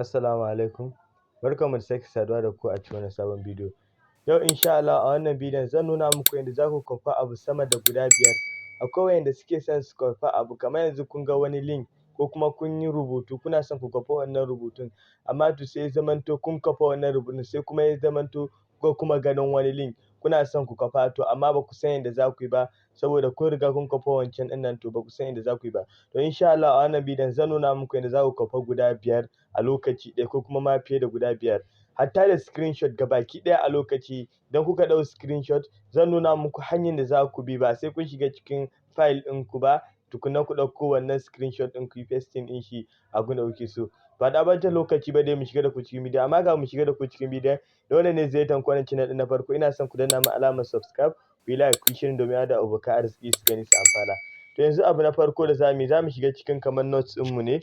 Assalamu alaikum, barkanmu da sake saduwa da ku a cikin wani sabon bidiyo. Yau insha Allah a wannan bidiyon zan nuna muku yadda za ku kwafa abu sama da guda 5. Akwai wa'inda suke son su kwafa abu, kamar yanzu kun ga wani link ko kuma kun yi rubutu, kuna son ku kwafa wannan rubutun, amma to sai ya zamanto kun kwafa wannan rubutun, sai kuma ya zamanto ko kuma ganin wani link kuna son ku kwafa, to amma ba ku san yadda za ku yi ba, saboda kun riga kun kwafa wancan ɗin nan, to ba ku san yadda za ku yi ba. To insha Allah a wannan bidiyon zan nuna muku yadda za ku kwafa guda 5 a lokaci ɗaya, ko kuma ma fiye da guda 5. Hatta da screenshot gabaki ɗaya a lokaci idan kuka ɗau screenshot, zan nuna muku hanyar da za ku bi, ba sai kun shiga cikin file ɗinku ba tukunna ku ɗauko wannan screenshot ɗin, ku yi pasting ɗin shi a gun da kuke so. Ba da ɓata lokaci ba dai, mu shiga da ku cikin bidiyon. Amma kafin mu shiga da ku cikin bidiyon, da wannan ne ziyartar ku wannan channel ɗin na farko, ina son ku danna min alamar subscribe, ku yi like, ku yi sharing, domin haɗa abokan arziki su gani su amfana. To yanzu abu na farko da za mu yi, za mu shiga cikin kamar notes ɗinmu ne.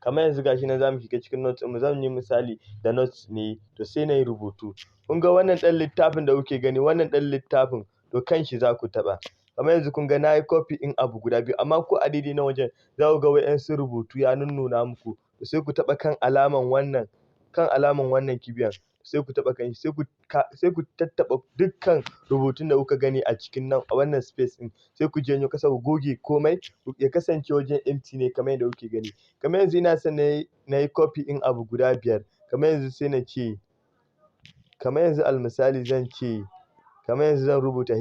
Kamar yanzu gashi nan, za mu shiga cikin notes ɗinmu, zan yi misali da notes ne, to sai na yi rubutu. Kun ga wannan ɗan littafin da kuke gani, wannan ɗan littafin, to kan shi za ku taɓa. Kamar yanzu kun ga na yi copy ɗin abu guda biyu, amma ko a daidai nan wajen za ku ga wa'yansu rubutu ya nunnuna muku, to sai ku taɓa kan alaman wannan kibiyan, sai ku taɓa kan shi, sai ku tattaɓa dukkan rubutun da kuka gani a cikin nan, a wannan space ɗin, sai ku janyo ƙasa, ku goge komai, ya kasance wajen empty ne kamar yadda kuke gani. Kamar yanzu ina son na yi copy ɗin abu guda 5. Kamar yanzu sai na ce, kamar yanzu almisali zan ce, kamar yanzu zan rubuta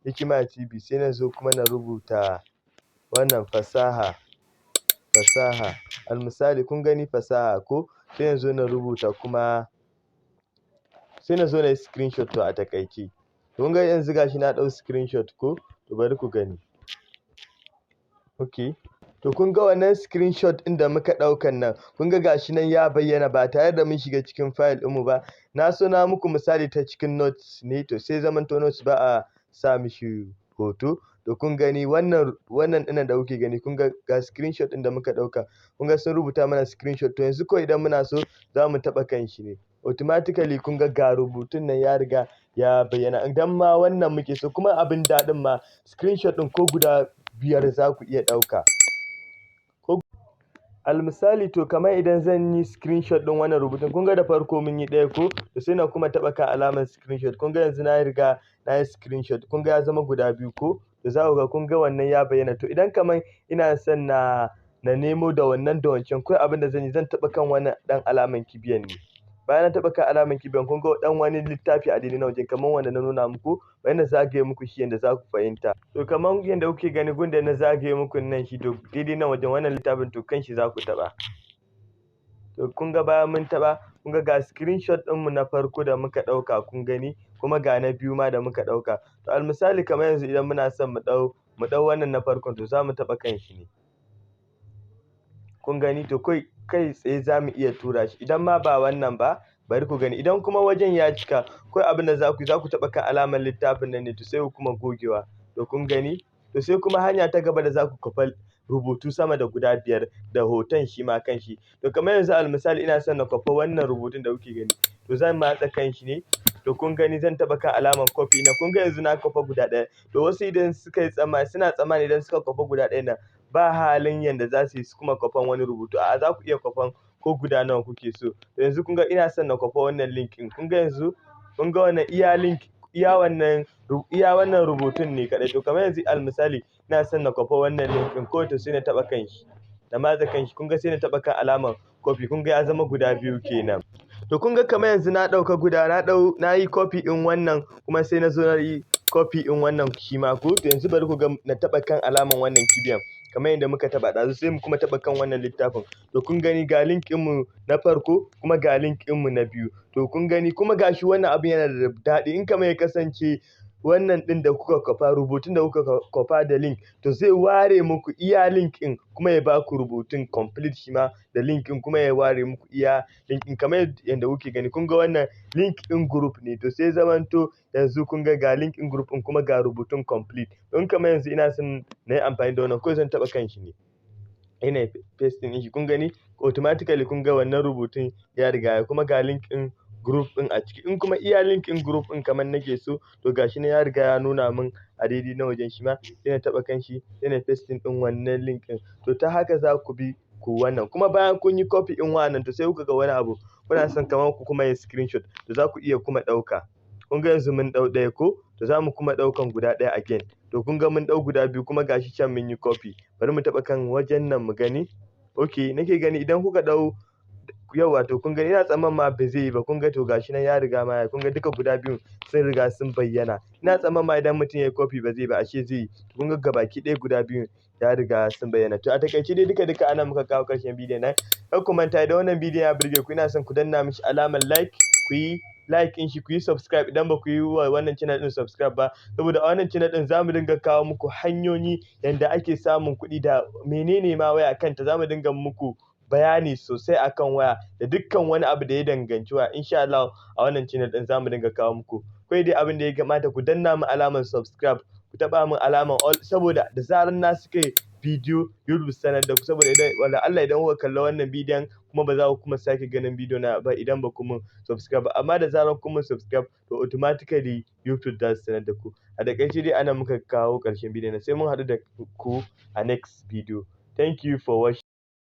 Hikima TV, sai na zo kuma na rubuta wannan fasaha almisali, kun gani, fasaha ko? Sai na zo na rubuta kuma, sai na zo na yi screenshot. To a taƙaice, kun ga yanzu gashi na ɗau screenshot ko? To bari ku gani. Okay. To kun ga wannan screenshot ɗin da muka ɗaukan nan, kun ga gashi nan ya bayyana ba tare da mun shiga cikin file ɗinmu ba. Na so na muku misali ta cikin notes ne, to sai zamanto notes ba a sa mishi hoto. To kun gani wannan ɗinnan da kuke gani, kun ga ga screenshot ɗin da muka ɗauka. Kun ga sun rubuta mana screenshot. To yanzu kawai idan muna so, za mu taɓa kan shi ne. Automatically kun ga ga rubutun nan ya riga ya bayyana. Idan ma wannan muke so kuma, abin daɗin ma, screenshot ɗin ko guda 5 za ku iya ɗauka. Ko almisali, to kamar idan zan yi screenshot ɗin wannan rubutun, kun ga da farko mun yi ɗaya ko? To sai na kuma taɓa kan alamar screenshot. Kun ga yanzu na riga na yi screenshot. Kun ga ya zama guda biyu ko? To za ku ga, kun ga wannan ya bayyana. To idan kamar ina son na nemo da wannan da wancan, kawai abin da zan yi, zan taɓa kan wannan ɗan alamar kibiyan ne. Bayan na taɓa kan alamar kibiyan, kun ga ɗan wani littafi a daidai nan wajen, kamar wanda na nuna muku, bari na zagaye muku shi yanda za ku fahimta. To kamar yanda kuke gani, gun da na zagaye muku nan shi, to daidai nan wajen wannan littafin, to kan shi za ku taɓa. To kun ga bayan mun taɓa, kun ga ga screenshot ɗinmu na farko da muka ɗauka, kun gani, kuma ga na biyu ma da muka ɗauka. To almisali, kamar yanzu idan muna son mu ɗau wannan na farkon, to za mu taɓa kan shi ne. Kun gani, to kawai kai tsaye za mu iya tura shi. Idan ma ba wannan ba, bari ku gani. Idan kuma wajen ya cika, kawai abin da za ku yi, za ku taɓa kan alamar littafin nan ne, to sai ku kuma gogewa. To kun gani? To sai kuma hanya ta gaba da za ku kwafa rubutu sama da guda 5 da hoton shi ma kan shi. To kamar yanzu almisali ina son na kwafa wannan rubutun da kuke gani, to zan matsa kan shi ne. To kun gani, zan taɓa kan alamar copy na. Kun ga yanzu na kwafa guda ɗaya. To wasu idan suka yi tsammani, suna tsammani idan suka kwafa guda ɗayan nan, ba halin yanda za su yi su kuma kwafan wani rubutu. A'a, za ku iya kwafan ko guda nawa kuke so. To yanzu kun ga ina son na kwafa wannan link ɗin. Kun ga yanzu, kun ga wannan iya link, iya wannan rubutun ne kaɗai. To kamar yanzu almisali ina son na kwafa wannan link ɗin kawai, to sai na taɓa kan shi. Na matsa kan shi, kun ga sai na taɓa kan alamar copy, kun ga ya zama guda biyu kenan. To kun ga kamar yanzu na ɗauka guda, na ɗau, na yi copy ɗin wannan, kuma sai na zo na yi copy ɗin wannan shi ma ko. To yanzu bari ku ga, na taɓa kan alamar wannan kibiyan kamar yadda muka taɓa ɗazu, sai mu kuma taɓa kan wannan littafin. To kun gani, ga link ɗinmu na farko, kuma ga link ɗinmu na biyu. To kun gani, kuma ga shi wannan abin yana da daɗi. In kamar ya kasance wannan ɗin da kuka kwafa, rubutun da kuka kwafa da link, to zai ware muku iya link ɗin, kuma ya baku rubutun complete shi ma da link ɗin, kuma ya ware muku iya link ɗin kamar yadda kuke gani. Kun ga wannan link ɗin group ne, to sai zamanto yanzu kun ga ga link ɗin group ɗin, kuma ga rubutun complete. Don kamar yanzu ina son na yi amfani da wannan, kawai zan taɓa kan shi ne, ina pasting ɗin shi. Kun gani, automatically kun ga wannan rubutun ya riga ya, kuma ga link ɗin group ɗin a ciki. In kuma iya link ɗin group ɗin kamar nake so, to gashi nan ya riga ya nuna min a daidai nan wajen shi ma, sai na taɓa kan shi, sai na pasting ɗin wannan link ɗin. To ta haka za ku bi ku Ku wannan kuma bayan kun yi copy ɗin wannan, to sai kuka ga wani abu kuna son kamar ku kuma yin screenshot, to za ku iya kuma ɗauka. Kun ga yanzu mun ɗau ɗaya ko? To za mu kuma ɗaukan guda ɗaya again. To kun ga mun ɗau guda biyu, kuma gashi can mun yi copy. Bari mu taɓa kan wajen nan mu gani. Ok, nake gani idan kuka ɗau yauwa, to kun gani, ina tsammanin ma ba zai yi ba. Kun ga, to gashi nan ya riga ma ya, kun ga duka guda biyun sun riga sun bayyana. Ina tsammanin ma idan mutum ya yi copy ba zai ba, ashe zai yi. Kun ga gabaki ɗaya guda biyun ya riga sun bayyana. To a takaice dai, duka duka anan muka kawo ƙarshen bidiyon nan. Kar ku manta, idan wannan bidiyon ya burge ku, ina son ku danna mishi alamar like, ku yi like ɗin shi, ku yi subscribe idan ba ku yi wa wannan channel ɗin subscribe ba, saboda a wannan channel ɗin za mu dinga kawo muku hanyoyi yanda ake samun kuɗi da menene ma waya kanta. Za mu dinga muku bayani sosai akan waya da dukkan wani abu da ya danganci waya. Insha Allah a wannan channel ɗin za mu dinga kawo muku. Kawai dai abin da ya kamata, ku danna min alamar subscribe, ku taɓa min alamar all, saboda da zarar na saka bidiyo, YouTube sanar da ku. Saboda idan wala Allah idan kuka kalla wannan bidiyon kuma, ba za ku kuma sake ganin bidiyo na ba idan ba ku mun subscribe ba. Amma da zarar kun mun subscribe, to automatically YouTube za su sanar da ku. A takaice dai, anan muka kawo ƙarshen bidiyon, sai mun haɗu da ku a next video. Thank you for watching.